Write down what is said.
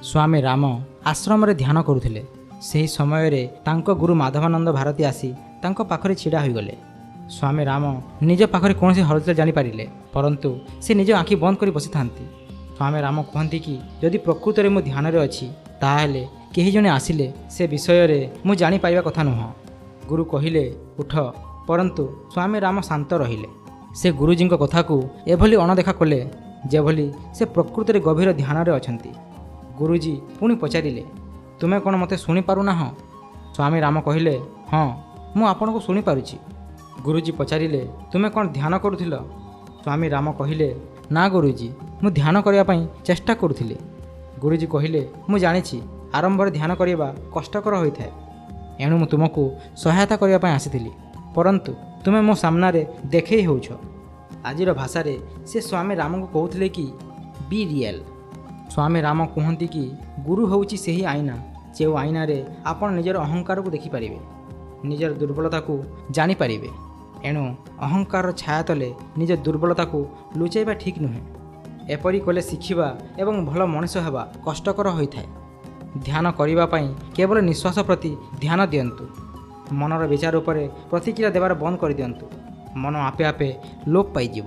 ସ୍ୱାମୀ ରାମ ଆଶ୍ରମରେ ଧ୍ୟାନ କରୁଥିଲେ। ସେହି ସମୟରେ ତାଙ୍କ ଗୁରୁ ମାଧବାନନ୍ଦ ଭାରତୀ ଆସି ତାଙ୍କ ପାଖରେ ଛିଡ଼ା ହୋଇଗଲେ। ସ୍ୱାମୀ ରାମ ନିଜ ପାଖରେ କୌଣସି ହଲଚଲ ଜାଣିପାରିଲେ, ପରନ୍ତୁ ସେ ନିଜ ଆଖି ବନ୍ଦ କରି ବସିଥାନ୍ତି। ସ୍ୱାମୀ ରାମ କୁହନ୍ତି କି ଯଦି ପ୍ରକୃତରେ ମୁଁ ଧ୍ୟାନରେ ଅଛି, ତାହେଲେ କେହି ଜଣେ ଆସିଲେ ସେ ବିଷୟରେ ମୁଁ ଜାଣିପାରିବା କଥା ନୁହଁ। ଗୁରୁ କହିଲେ, "ଉଠ।" ପରନ୍ତୁ ସ୍ୱାମୀ ରାମ ଶାନ୍ତ ରହିଲେ। ସେ ଗୁରୁଜୀଙ୍କ କଥାକୁ ଏଭଳି ଅଣଦେଖା କଲେ, ଯେଭଳି ସେ ପ୍ରକୃତରେ ଗଭୀର ଧ୍ୟାନରେ ଅଛନ୍ତି। ଗୁରୁଜୀ ପୁଣି ପଚାରିଲେ, "ତୁମେ କ'ଣ ମୋତେ ଶୁଣିପାରୁନାହଁ?" ସ୍ୱାମୀ ରାମ କହିଲେ, "ହଁ, ମୁଁ ଆପଣଙ୍କୁ ଶୁଣିପାରୁଛି।" ଗୁରୁଜୀ ପଚାରିଲେ, "ତୁମେ କ'ଣ ଧ୍ୟାନ କରୁଥିଲ?" ସ୍ୱାମୀ ରାମ କହିଲେ, "ନା ଗୁରୁଜୀ, ମୁଁ ଧ୍ୟାନ କରିବା ପାଇଁ ଚେଷ୍ଟା କରୁଥିଲି।" ଗୁରୁଜୀ କହିଲେ, "ମୁଁ ଜାଣିଛି, ଆରମ୍ଭରେ ଧ୍ୟାନ କରିବା କଷ୍ଟକର ହୋଇଥାଏ। ଏଣୁ ମୁଁ ତୁମକୁ ସହାୟତା କରିବା ପାଇଁ ଆସିଥିଲି, ପରନ୍ତୁ ତୁମେ ମୋ ସାମ୍ନାରେ ଦେଖେଇ ହେଉଛ।" ଆଜିର ଭାଷାରେ ସେ ସ୍ୱାମୀ ରାମଙ୍କୁ କହୁଥିଲେ କି ବି ରିଏଲ୍। ସ୍ୱାମୀ ରାମ କୁହନ୍ତି କି ଗୁରୁ ହେଉଛି ସେହି ଆଇନା, ଯେଉଁ ଆଇନାରେ ଆପଣ ନିଜର ଅହଙ୍କାରକୁ ଦେଖିପାରିବେ, ନିଜର ଦୁର୍ବଳତାକୁ ଜାଣିପାରିବେ। ଏଣୁ ଅହଙ୍କାରର ଛାୟା ତଳେ ନିଜ ଦୁର୍ବଳତାକୁ ଲୁଚାଇବା ଠିକ୍ ନୁହେଁ। ଏପରି କଲେ ଶିଖିବା ଏବଂ ଭଲ ମଣିଷ ହେବା କଷ୍ଟକର ହୋଇଥାଏ। ଧ୍ୟାନ କରିବା ପାଇଁ କେବଳ ନିଶ୍ୱାସ ପ୍ରତି ଧ୍ୟାନ ଦିଅନ୍ତୁ। ମନର ବିଚାର ଉପରେ ପ୍ରତିକ୍ରିୟା ଦେବାର ବନ୍ଦ କରିଦିଅନ୍ତୁ। ମନ ଆପେ ଆପେ ଲୋପ ପାଇଯିବ।